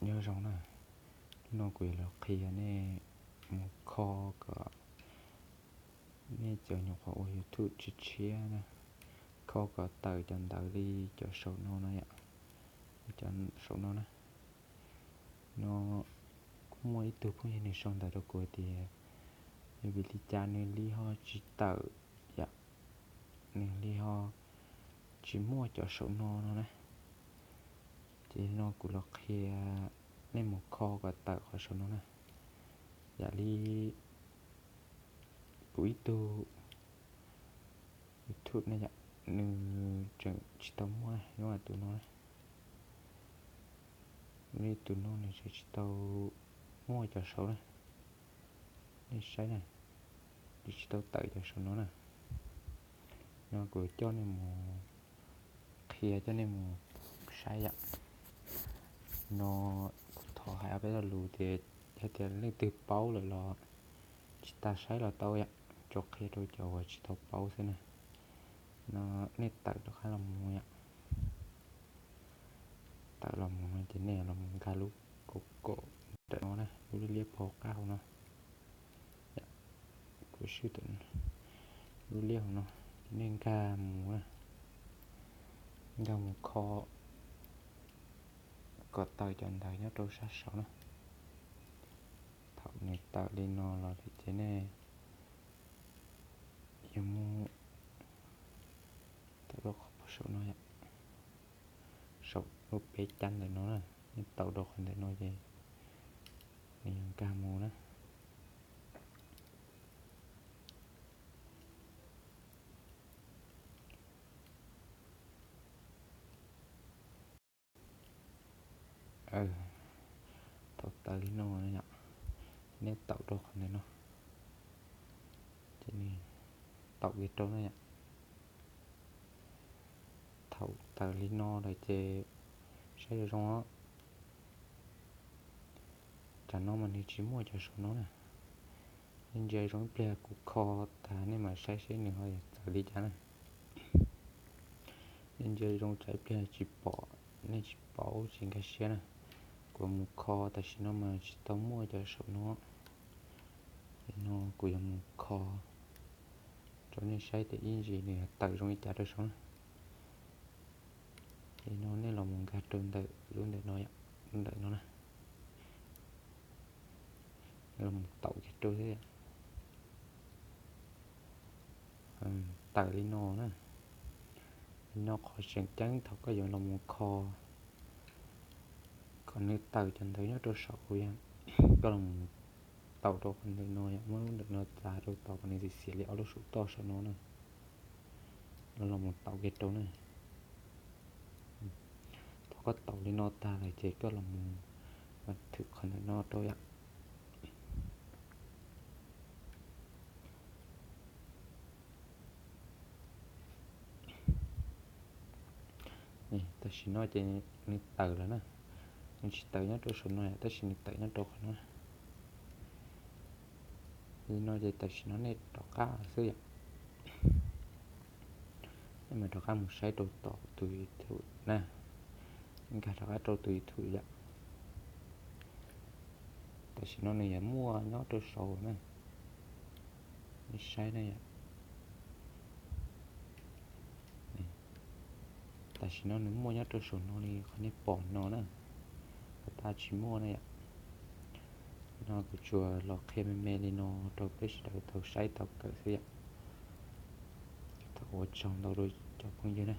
Nyob zoo na, hnub no kuv yuav los qhia nej mus kho kom, nej cov nyuam qhuav ua YouTube tshiab tshiab na, kho kom tawm cov ntawv li cov saum no no yom, cov saum no na. No kuj muaj ib tug phooj ywg nws sau ntawv rau kuv tias yog vim li cas nws li ho tsis tawm yom, nws li ho tsis muaj cov saum no no na. Ces no kuv los qhia nej mus kho kom tawm qhov saum no na. Yam li kuv ib tug YouTube ne yom, nws tseem tsis tau muaj, nyob tus no na. Li tus no nws tseem tsis tau muaj cov saum na. Nej saib na, nws tsis tau tawm cov saum no na. No kuv coj nej mus qhia, coj nej mus saib yom. No kuv thov hais ob peb lo lus tias, yog tias leej twg paub lawm los tsis tas saib los tau yom, tsuas qhia rau cov uas tsis tau paub xwb na. No nej tawm rov qab los mus yom. Tawm los mus no ces nej los mus nkag lub kaum kaum ntawm no na, lub liab liab pog qab hauv no. Kuv swb lub liab hauv no, ces nej nkag mus na, nkag mus kho kom tawm cov ntawv nyob rau sab saud na. Thaum nws tawm li no los lawm ces nej yuav mus tau rau qhov saum no yom, saum lub peb cab ntawm no na. Nej tau rau qhov ntawm no ces nws yuav nkag mus na. Thaum tawm li no yom, nej tau rau qhov ntawm no, ces nws tau kiag rau na yom. Thaum tawm li no lawm ces saib zoo zoo os. Tam no mas nws tsis muaj cov saum no na. Nej ntsia zoo ib pliag kuv kho tag nej mam saib seb nws ho txawv li cas na. Nej ntsia zoo tsam ib pliag tsis pom, nej tsis paub tsis nkag siab na. Kuv mus kho tam sim no mas tsis tau muaj cov saum no. Ces no kuv yuav mus kho rau nej saib tias ib ntsis nws tawm zoo li cas rau saud na. Ces no nej los mus nkag rau ntawm lub ntawm no, lub ntawm no na. Los mus taum kiag rau xwb. Tawm li no na. Li no qhov tseem ceeb thaum koj yuav los mus kho kom nws tawm cov ntawv nyob rau saum yog koj los mus taum rau qhov ntawm no, muab lub ntawm no txav rau tod kom nws xiav xiav li ob lub saum toj saum no na. Los los mus taum kiag rau na. Thaum koj taum li no tag lawm ces koj los mus thwm qhov ntawm no rau yom. Tam sim no ces nws tawm lawm na, nws tsis tawm nyob rau saum no yom, tab sis nws tawm nyob rau qhov no. Li no ces tam sim no nej rov qab xwb yom. Nej mam rov qab mus saib rau tom tus YouTube na. Nkag rov qab rau tus YouTube yom. Tam sim no nws yuav muaj nyob rau saud na. Nej saib na yom. Tam sim no nws muaj nyob rau saum no li qhov nej pom no na. Qhov tas tsis muaj na yom. No kuv tsuas los qhia me me li no rau peb sawv daws tau saib tau kawm xwb yom. Thov ua tsaug ntau rau cov phooj ywg na.